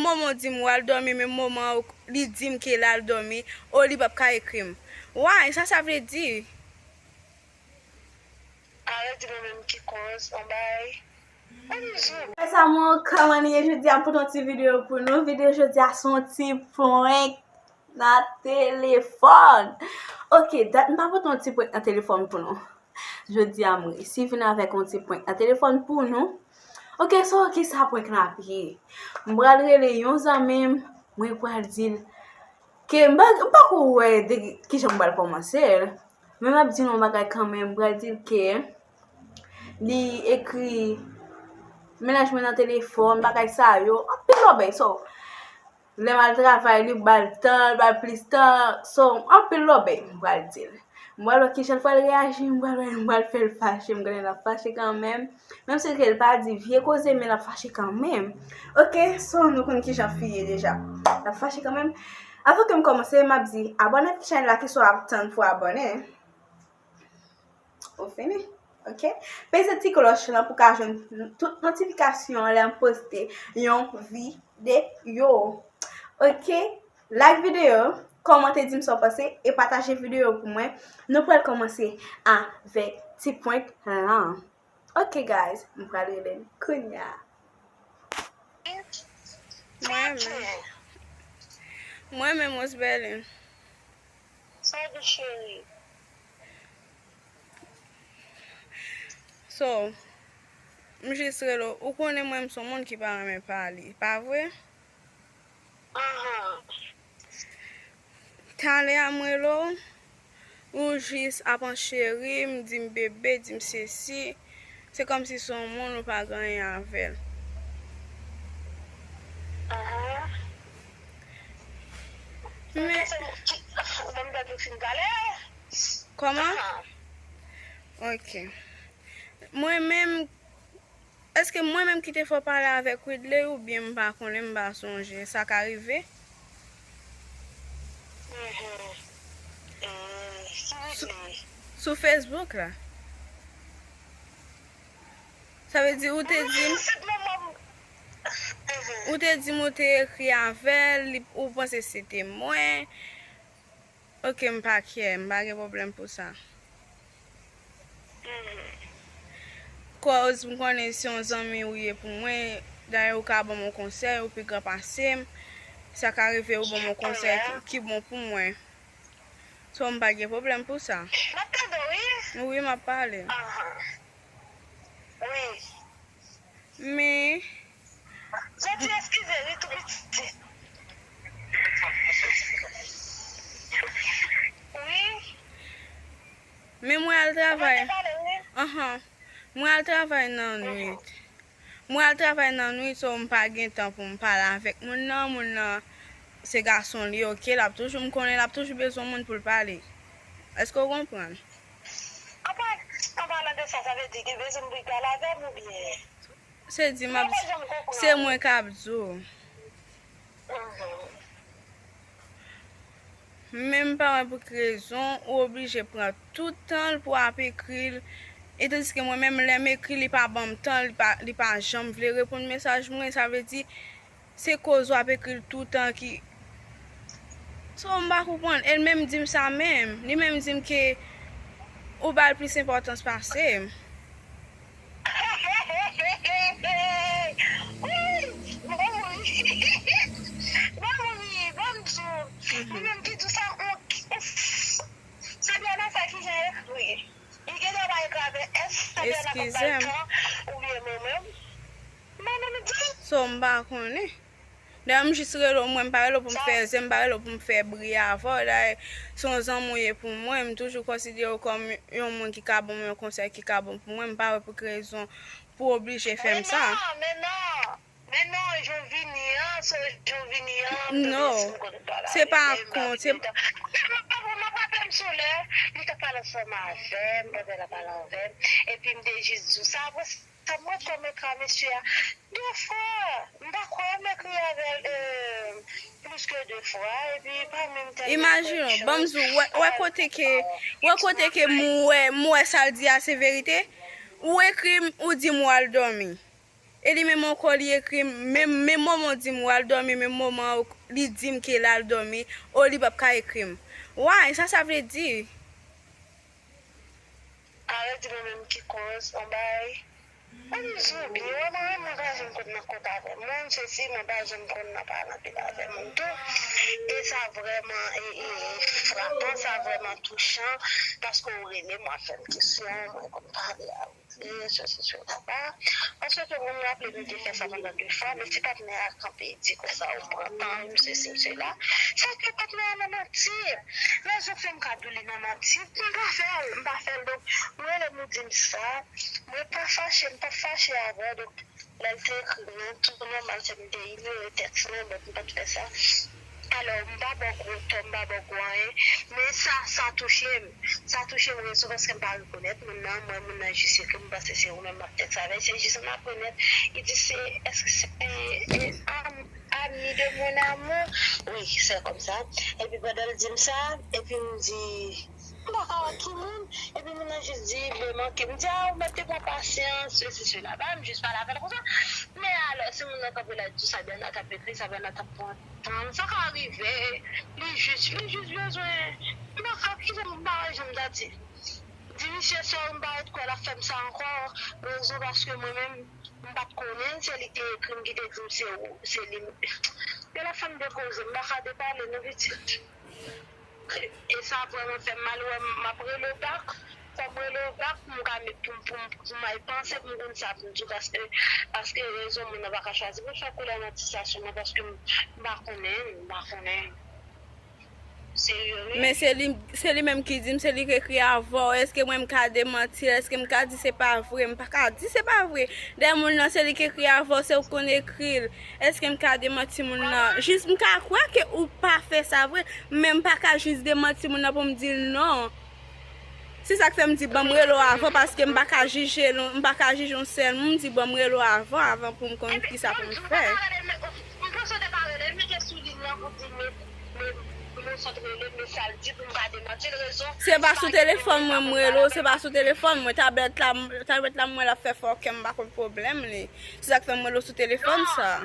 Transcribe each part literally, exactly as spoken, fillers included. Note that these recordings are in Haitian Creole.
Moman w di m w al dòmi, men moman w, li di m ke l al dòmi, o li p ap ka ekri m. Why? Sa sa vle di? Arete mwen menm ki koz, on bay. Ann jou. Sa mwen kòman li ye jodi a pou yon ti videyo pou nou. Videyo jodi a se yon ti prank nan telefòn. Ok, dat m pa pote yon ti prank nan telefòn pou nou. Jodi a m resi vin avèk yon ti prank nan telefòn pou nou. Ok, so kisa prank la ap ye? M pral rele yon zanmi m, mwen pral di l ke m pa, m pako wè de kijan m pral kòmanse l. Men m ap di nou yon bagay kanmenm, m pral di l ke li ekri mennaj mwen nan telefòn, bagay sa yo, anpil lòbèy, so lè m al travay, li ba l tan, li ba l plis tan, so anpil lòbèy, m pral di l. M pral wè kijan l pral reyaji, m pral wè, m pral fè l fache, m konnen l ap fache kanmenm. Menm si ke l pa di vye koze, men l ap fache kanmenm. Ok, so nou konn kijan fi ye deja. L ap fache kanmenm. Avan ke m kòmanse, m ap di abòne ak chanèl la, kisa w ap tann pou abòne? Ou fini? Ok. Peze ti klòch lan pou ka jwenn tout notifikasyon lè m poste yon videyo. Ok. Like videyo, kòmante, di m sa w panse e pataje videyo pou mwen. Nou pral kòmanse avèk ti prank lan. Ok guys, m pral rele l kounya. Mwen menm. Mwen menm Rose Berlin. Sa w di cheri? So, m jis rele w. Ou konnen mwen m se yon moun ki pa renmen pale, pa vre? Ahan. Talè a m rele w, ou jis ap ancheri m, di m bebe, di m sesi. Se kòmsi se yon moun ou pa gen anyen avè l. Ahan. Men Ou ban m dat ou fin pale. Kòman? Ok. Mwen menm, èske mwen menm ki te fè w pale avèk Widley oubyen m pa konnen, m pa sonje? Sa ka rive? Mhm. Eh, ki Widley? Sou Facebook la. Sa vle di ou te di m, Sèt moman. Mhm. Ou te di m ou te ekri avè l, li, ou panse se te mwen. Ok, m pa care, m pa gen pwoblèm pou sa. Mhm. Cause m konnen se yon zanmi ou ye pou mwen, dayè ou ka ban m yon konsèy, ou pi gran pase m. Sa ka rive ou ban m yon konsèy ki, ki bon pou mwen. So, m pa gen pwoblèm pou sa. M ap tande w, wi. Wi, m ap pale. Ahan. Wi. Men, Jodi, eskize, wi, tou piti. Wi. Men mwen al Ou pa travay. te pale, wi. Ahan. Mwen al travay nan nwit. Mwen al travay nan nwit, so m pa gen tan pou m pale avèk moun nan. Moun nan, se gason li, ok, l ap toujou, m konnen l ap toujou bezwen moun pou l pale. Èske w konprann? An pa-, an palan de sa, sa vle di gen bezwen pou l pale avè m oubyen? Se di m ap, se mwen k ap di w. Men m pa wè pou ki rezon ou oblije pran tout tan l pou w ap ekri l. E tandiske mwen menm, lè m ekri, li pa ban m tan, li pa, li pa janm vle reponn mesaj mwen. Sa vle di, se koz w ap ekri l toutan ki. So, m pa konprann. E l menm di m sa menm. Li menm di m ke ou ba l plis enpòtans pase m. Wi, m pa mouri. M pa mouri, ban m di w. Li menm ki di w sa, on. Sabiana sa ki jan ekri. Li gen dwa pa ekri avè S, Sabiana pa bay tan, oubyen mwen menm. Mwen menm di. So, m pa konnen. Dayè, m jis rele w, mwen, m pa rele w pou m fè zen, m pa rele w pou m fè bri avè w. Dayè, se yon zanmi w ye pou mwen, m toujou konsidere w kòm yon moun ki ka ban mwen yon konsèy ki ka bon pou mwen, m pa wè pou ki rezon pou w oblije fè m sa. Men non, men non, men non, jan w vini an, se jan w vini an, m tande si m konn pale avèk li, m pa vin tan. M ap raple m sou lè, li t ap pale ansanm avè m, pandan l ap pale avè m, epi m te jis di w sa, apre sa, mwen kwè m ekri a mesye a de fwa. M pa kwè m ekri avè l, euh, plis ke de fwa, epi pa menm tèlman. Imajine w, ban m di w, wè, wè kote ke, wè kote ke m wè, m wè sa l di a se verite. Ou ekri m, ou di m w al dòmi. E li menm ankò, li ekri m, menm, menm moman w di m w al dòmi, menm moman an, li di m ke l al dòmi, o li p ap ka ekri m. Why? Sa sa vle di? Arete di mwen menm ki koz, on bay. Mwen di ou byen, wè mwen menm mwen pa janm konn nan kont avè moun, sesi, mwen pa janm konn nan pale anpil avè moun tou. E sa vrèman, e, e, e frapan, sa vrèman touchan, paske ou rele m, w ap fè m kesyon, mwen konn pale a ou. E sesi, sela. Paske mwen raple m te fè sa pandan de fwa, men si patnè a kanpe di konsa ou pran tan, m sesi, m sela. Sa ke patnè a nan manti. Rezon k fè m ka di w li nan manti, m pa fè l, m pa fè l. Donk, mwen rele m ou di m sa, mwen pa fache, m pa fache avè w. Donk, lè l te ekri m nan, tou nòmal, se m te inyore tèks lan, but m pa t fè sa. Alò, m pa ba w gwo tò, m pa ba w gwo anyen, men sa, sa touche m. Sa touche m, rezon paske m pa rekonèt moun nan, m wè moun nan jis ekri m, m panse se ou menm m ap tèks avè l, se jis m ap rekonèt, li di se, èske se, e, a, ami de mon amour? Wi, se kòmsa. Epi pandan l di m sa, epi m di, m pa ka wè ki moun, epi moun nan jis di, men manke. M di, a, ou mèt te pran pasyans, sesi, sela. Ba, m jis pale avè l konsa. Men alò, si moun nan kanpe la, di Sabiana t ap ekri, Sabiana t ap pran tan. Sa ka rive, li jis, li jis bezwen, m pa ka, ki jan m pa wè jan m ta di. Di misye sòl, m pa ret kwè l ap fè m sa ankò. Rezon paske mwen menm, m pa t konnen, se li ki te ekri m, ki te di m se ou, se li. Yo la fè m depoze, m pa ka depale non pitit. E sa vrèman fè m mal, wè m ap rele w bak. Fò m rele w bak pou m ka met pou m, pou m, pou m al panse pou m konn sa pou m di w, paske, paske rezon moun nan pa ka chwazi pou l fè koulè nan ti sitiyasyon nan, paske m, m pa konnen, m pa konnen. Serye wi. Men se li, se li menm ki di m, se li ki ekri avè w. Èske mwen m ka demanti l? Èske m ka di se pa vre? M pa ka di se pa vre. Dèyè moun nan, se li ki ekri avè w, se ou k konn ekri l. Èske m ka demanti moun nan? Jis m ka kwè ke ou pa fè sa vre, men m pa ka jis demanti moun nan pou m di l non. Se sa k fè m di ban m rele w avan, paske m pa ka jije l, m pa ka jije yon sèl moun, m di ban m rele w avan, avan pou m konn kisa pou m fè. M panse w te ka rele l, mete sou liy lan pou di men, men, men sot rele m, men sa l di pou m pa demanti l rezon. Se pa sou telefòn mwen m rele w, se pa sou telefòn mwen, tablèt la, tablèt la m wè l ap fè fòkè, m pa konn pwoblèm li. Se sa k fè m rele w sou telefòn sa.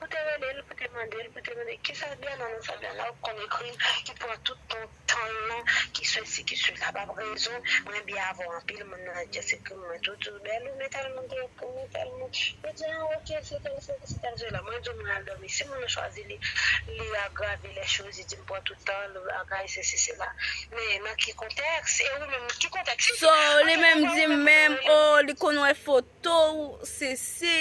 Pou te rele l, pou te mande l, pou te mande kisa Sabiana nan Sabiana, ou konn ekri l, ki pran tout tan, tan l lan, ki sesi, ki sela, pa rezon, mwen byen avè w anpil, moun nan just ekri mwen tou, tou bèl, ou men tèl moun te ekri mwen, tèl moun, yo di, a, ok, se tèl, se, se tèl, se la, mwen di w mwen al dòmi, si moun nan chwazi li, li agrave lè choz, li di m pran tout tan, li bagay, sesi, sela, men nan ki kontèks, e ou menm, ki kontèks? So, li menm di m menm, o, li konn wè foto w, sesi,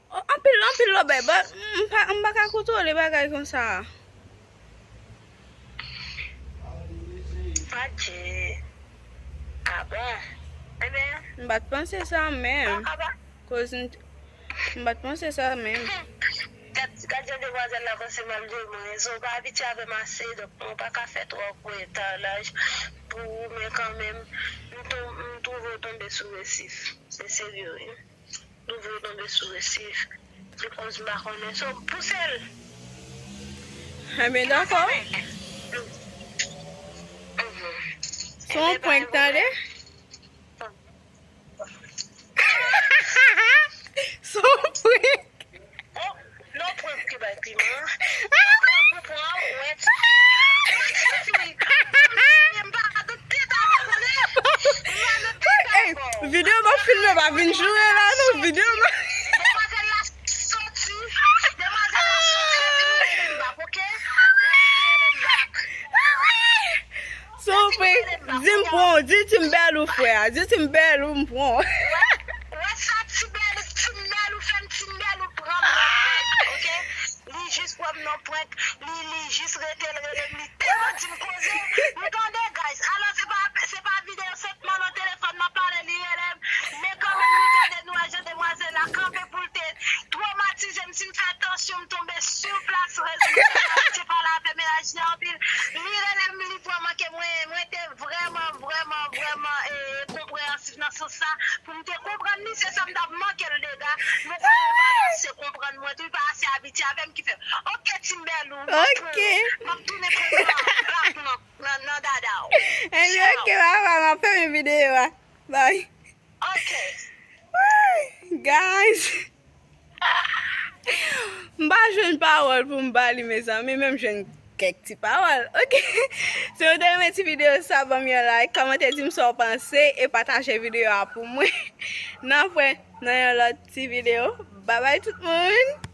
Oh, anpil, anpil lòbèy, but m pa, m pa ka kontwole bagay konsa. Adje. A bon? Ebyen. M pa t panse sa menm. Koz m, m pa t panse sa menm. Gad, gad jan demwazèl la panse mal de mwen. So, ou pa abitye avè m ase, donk mwen pa ka fè twòp etalaj pou ou, men kanmenm, m ton-, m twouve w tonbe sou resif. Se serye, wi. Louvri w tonbe sou resif. Se koz m pa konnen. So, pouse l. Enben, dakò. Se yon prank, tande. Se yon prank. Oh, non, prank ki bay piman. Prank ou pran, ou wè ti fi. Ou wè ti fi. M pa ka Ey, videyo m ap filme pa vin joure la non, videyo m ap... Demwazèl la soti, demwazèl la soti, epi rele m bak, ok? Epi rele m bak. Souple, di m pran, di Timbèlou frè a, di Timbèlou m pran. Wè, wè sa Timbèlou, Timbèlou fè m, Timbèlou pran m nan prank, ok? Li jis pran m nan prank, li, li jis rete l rele m, li tèlman di m koze. M tande, guys. Alò, se pa, se pa videyo, senpman nan telefòn m ap pale, li rele m. Men kanmenm, li tande nou wè jan demwazèl la kanpe pou l te twomatize m. Si m fè atansyon, m tonbe sou plas, rezo sosyal, se pale avè m, elaji anpil. Li rele m, li pran manke mwen, mwen te vrèman, vrèman, vrèman, e, konpreyansif nan sans sa. Pou m te konprann li, se sa m t ap manke l dega. Nou konnen l pa ase konprann mwen tou, li pa ase abitye avè m ki fè. Ok, Timbèlou, m ap tounen, m ap tounen pran bak nan, nan, nan dada w. Ebyen, ok, papa, m ap fèmen videyo a. Bye. Ok. Guys, m pa jwenn pawòl pou m ba li, mezanmi, men m jwenn kèk ti pawòl, ok? Si w te renmen ti videyo sa, ban m yon like, kòmante, di m sa w panse e pataje videyo a pou mwen. N ap wè nan yon lòt ti videyo. Babay tout moun!